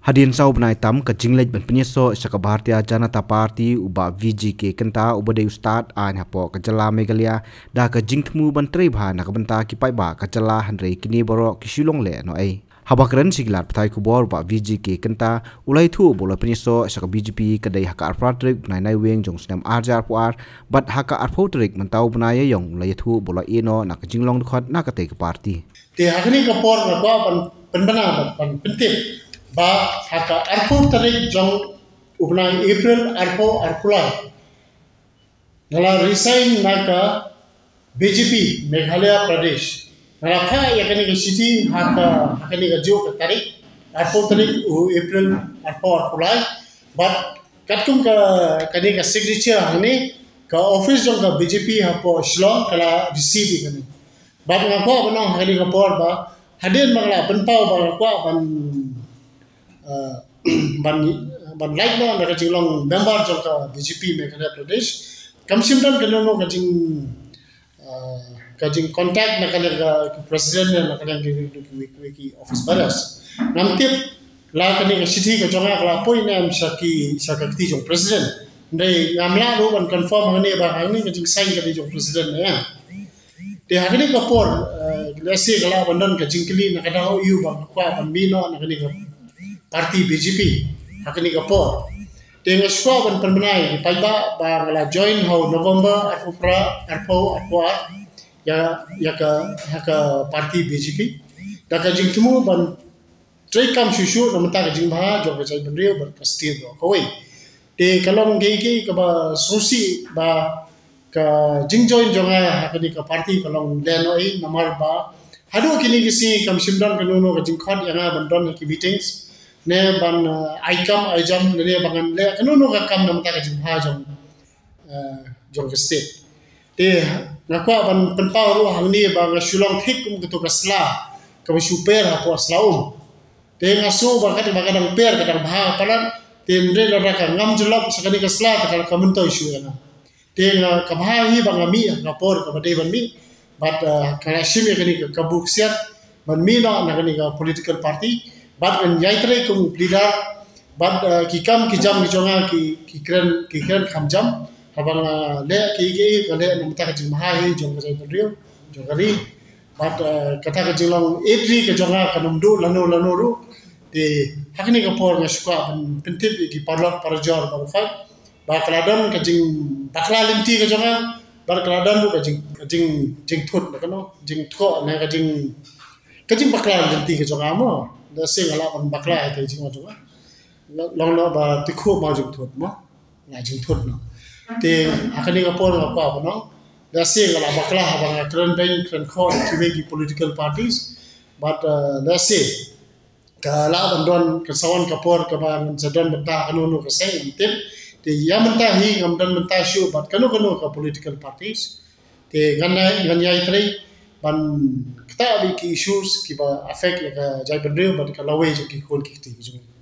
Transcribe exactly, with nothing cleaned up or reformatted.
Hadien saw bnai tam ka jingleit ban pynïasoh sha ka Bharatiya Janata Party u Bah V G K Kynta uba dei u stad aiñ hapoh ka jylla Meghalaya da ka jingthmu ban trei bha na ka bynta ki paidbah ka jylla hynrei kine baroh ki shu long leh noh ei. Haba kren sha ki lad pathai khubor u Bah V G K Kynta u la ïathuh ba u la pynïasoh sha ka B J P ka dei ha ka arphew tarik u bnai Naiwieng jong u snem ar hajar arphew ar bad ha ka arphew tarik mynta u bnai Ïaïong u la ïathuh ba u la ïeh noh na ka jinglong dkhot na katei ka party. Te ha kane ka por nga kwah ban pynbna ban, ban pyntip ba ha ka arphew tarik jong u bnai April arphew arphew lai nga la resign na ka B J P Meghalaya Pradesh. Nga la phah ïa kane ka shithi ha ka, ha kane ka juh ka tarik arphew tarik u April arphew arphew lai. Bad katkum ka, kane ka signature hangne, ka office jong ka B J P hapoh Shillong ka la receive ïa kane. Bad nga kwah ban ong ha kane ka por ba hadien ba nga la pynpaw ba nga kwah ban, uh, ban, ban lait noh na ka jinglong member jong ka B J P Meghalaya Pradesh, kam shym don kano kano ka jing, uh, ka jing contact na ka liang ka president ne na ka liang ki, ki, ki, ki office bearers. Ngam tip la kane ka shithi ka jong nga ka la poi ne em sha ki, sha ka kti jong president. Hynrei ngam lah ruh ban confirm hangne ba hangne ka jingsign ka dei jong president ne em. Te ha kane ka por, eh, lehse ka lah ban don ka jingkylli na ka daw aïu ba nga kwah ban mih noh na kane ka party B J P ha kane ka por. Te nga shu kwah ban pynbna ïa ki paidbah ba nga la join ha u November arphew phra, arphew, arphew ar ïa, ïa ka, ha ka party B J P da ka jingthmu ban treikam shuh shuh na bynta ka jingbha jong ka jaitbynriew bad ka state baroh kawei. Te ka long kaei kaei kaba sngewsih ba ka jingjoin jong nga ha kane ka party ka long leh noh ei, namar ba haduh kine ki sngi kam shym don kano kano ka jingkhot ïa nga ban don ha ki meetings ne ban, eh, ai kam ai jam ne, ne ba ngan leh kano kano ka kam na bynta ka jingbha jong, eh, jong ka state. Te nga kwah ban pynpaw ruh hangne ba nga shu long thik kum kato ka sla kaba shu per hapoh sla um. Te nga sngew ba kat ba ka dang per ka dang bha palat. Te hynrei lada ka ngam jyllop sha kane ka sla te ka la ka myntoi shuh ïa nga. Te nga ka bha hi ba nga mih ha ka por kaba dei ban mih. Bad, eh, ka la shim ïa kane ka kabu ksiar ban mih noh na kane ka political party. Bad ngan ïai trei kum u leader. Bad, eh, ki kam ki jam ki jong nga ki, ki kren, ki kren kham jam. Haba nga leh kiei kiei nga leh na bynta ka jingbha hi jong ka jaitbynriew jong ka ri. Bad, eh, kata ka jinglong ïeit ri ka jong nga kan ym duh lano lano ruh. Te ha kane ka por nga shu kwah ban pyntip ïa ki paralok parajor baroh khoit ba ka la don ka jingbakla lynti ka jong nga bad ka la don ruh ka jing, ka jing, jingthut ne kano, jingthoh ne ka jing, ka jingbakla lynti ka jong nga mo. Lehse nga lah ban bakla ïa ka jingong jong nga. Long noh ba te khuh mo jingthut mo. Nga jingthut noh. Te ha kane ka por nga kwah ban ong lehse nga la bakla haba nga kren beiñ kren khoh ïa kiwei ki political parties. Bad, eh, lehse ka lah ban don ka sa wan ka por kaba ngan sa don bynta ha kano kano ka seng ngam tip. Te ïa mynta hi ngam don bynta shuh bad kano kano ka political parties. Te ngan ïai, ngan ïai trei ban ktah bad ki issues kiba affect ïa ka jaitbynriew bad ka lawei jong ki khun ki kti ki jong ngi.